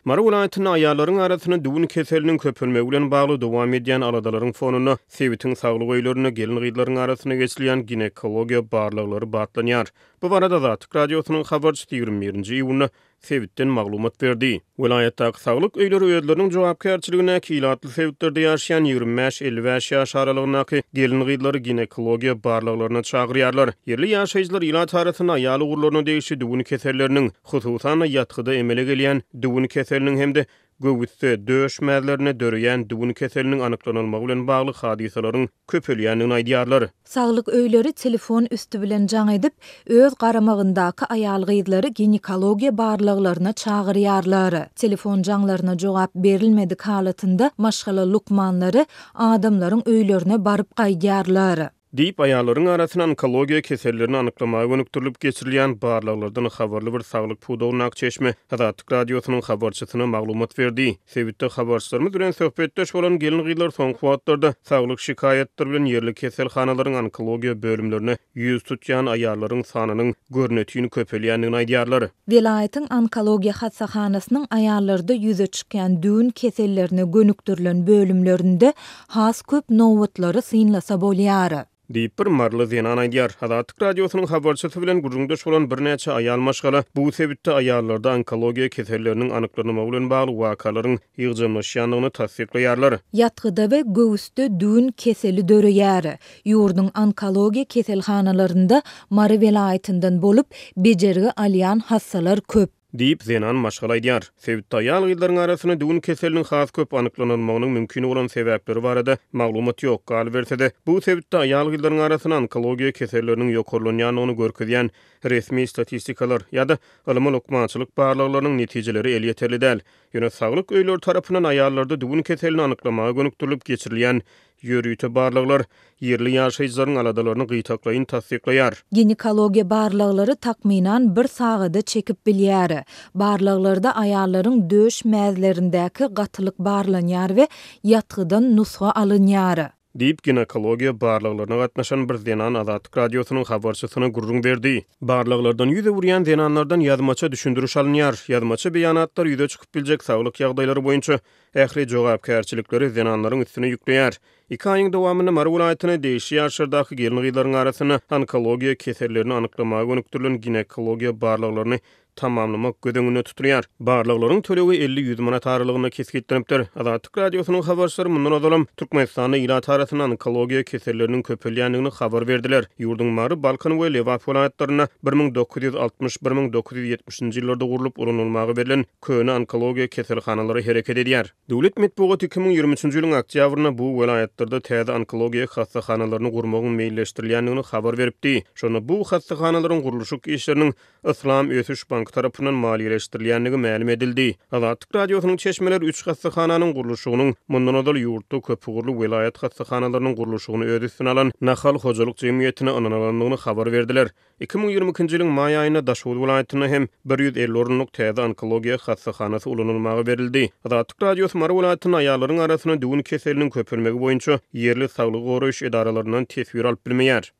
Mary welaýatynda aýallaryň arasynda düwün keseliniň köpelmegi bilen bagly dowam edýän aladalaryň fonunda, sebitiň saglyk öýlerinde gelin-gyzlaryň arasynda geçirilýän ginekologiýa barlaglary batlanýar. Bu barada Azatlyk Radiosynyň habarçysy 21-nji iýunda sebitden maglumat berdi. Welaýatdaky saglyk öýleri özleriniň jogapkärçiligindäki ilatly sebitlerde ýaşaýan 25, 55 ýaş aralygyndaky gelin-gyzlary ginekologiýa barlaglaryna çagyrýarlar. Ýerli ýaşaýjylar ilat arasynda aýal ugurlaryna degişli düwün keselleriniň, hususan-da, ýatgyda emele gelýän düwün keseliniň hem-de göwüsde, döş mäzlerinde döreýän düwün keseliniň anyklanylmagy bilen bagly hadysalaryň köpelýändigini aýdýarlar. Saglyk öýleri telefon üsti bilen jaň edip, öz garamagyndaky aýal-gyzlary ginekologiýa barlaglaryna çagyrýarlar. Telefon jaňlaryna jogap berilmedik halatynda maşgala lukmanlary adamlaryň öýlerine baryp gaýdýarlar. Diýip, aýallaryň arasynda onkologiýa kesellerini anyklamaga gönükdirilip geçirilýän barlaglardan habarly bir saglyk pudagyndaky çeşme Azatlyk Radiosynyň habarçysyna maglumat berdi. Sebitde habarçylarymyz bilen söhbetdeş bolan gelin-gyzlar soňky wagtlarda saglyk şikaýatlary bilen ýerli keselhanalaryň onkologiýa bölümlerine ýüz tutýan aýallaryň sanynyň görnetin köpelýändigini aýdýarlar. Welaýatyň onkologiýa hassahanasynyň aýallarda ýüze çykýan düwün kesellerine gönükdirilen bölümlerinde has köp nobatlary synlasa bolýar. Diýip, bir maryly zenan aýdýar. Azatlyk Radiosynyň habarçysy bilen gürrüňdeş bolan birnäçe aýal maşgala bu sebitde aýallarda onkologiýa keselleriniň anyklanylmagy bilen bagly wakalaryň ýygjamlaşýandygyny tassyklaýarlar. Ýatgyda we göwüsde düwün keseli döreýär. Ýurduň onkologiýa keselhanalarynda Mary welaýatyndan bolup, bejergi alýan hassalar köp. Diýip, zenan maşgala aýdýar. Sebitde aýal-gyzlaryň arasynda düwün keseliniň has köp anyklanylmagynyň mümkin bolan sebäpleri barada maglumat ýok. Galyberse-de, bu sebitde aýal-gyzlaryň arasynda onkologiýa keselleriniň ýokarlanýandygyny görkezýän resmi statistikalar ýa-da ylmy-lukmançylyk barlaglarynyň netijeleri elýeterli däl. Ýöne saglyk öýleri tarapyndan aýallarda düwün keselini anyklamaga gönükdirilip geçirilýän ýörite barlaglar ýerli ýaşaýjylaryň aladalaryny gytaklaýyn tassyklaýar. Ginekologiýa barlaglary takmynan bir sagada çekip bilýär. Barlaglarda aýallaryň döş mäzlerindäki gatylyk barlanýar we ýatgydan nusga alynýar. Diýip, ginekologiýa barlaglaryna gatnaşan bir zenan Azatlyk Radiosynyň habarçysyna gürrüň berdi. Barlaglardan ýüz öwürýän zenanlardan ýazmaça düşündiriş alynýar. Ýazmaça beýanatlar ýüze çykyp biljek saglyk ýagdaýlary boýunça ähli jogapkärçilikleri zenanlaryň üstüne ýükleýär. Iki aýyň dowamynda Mary welaýatyna degişli ýaşlardaky gelin-gyzlaryň arasynda onkologiýa kesellerini anyklamaga gönükdirilen ginekologiýa barlaglaryny tamamlamak göz öňünde tutulýar. Barlaglaryň tölegi 50-100 manat aralygynda kesgitlenipdir. Azatlyk Radiosynyň habarçylary mundan ozalam Türkmenistanda ilat arasynda onkologiýa keselleriniň köpelýändigini habar berdiler. Ýurduň Mary, Balkan we Lebap welaýatlarynda 1960, 1970-nji ýyllarda gurlup ulanylmaga berlen köne onkologiýa keselhanalary hereket edýär. Döwlet metbugaty 2023-nji ýylyň oktýabrynda bu welaýatlarda täze onkologiýa hassahanalaryny gurmagyň meýilleşdirilýändigini habar beripdi. Şonda bu hassahanalaryň gurluşyk işleriniň Yslam ösüş banky tarapyndan maliýeleşdirilýändigi mälim edildi. Azatlyk Radiosynyň çeşmeleri üç hassahananyň gurluşygynyň mundan ozal ýurtda köpugurly welaýat hassahanalarynyň gurluşygyny öz üstüne alan Nahal hojalyk jemgyýetine ynanylandygyny habar berdiler. 2022-nji ýylyň maý aýynda Daşoguz welaýatynda hem 150 orunlyk täze onkologiýa hassahanasy ulanylmaga berildi. Azatlyk Radiosy Mary welaýatynda aýallaryň arasynda düwün keseliniň köpelmegi boýunça ýerli saglygy goraýyş edaralaryndan teswir alyp bilmeýär.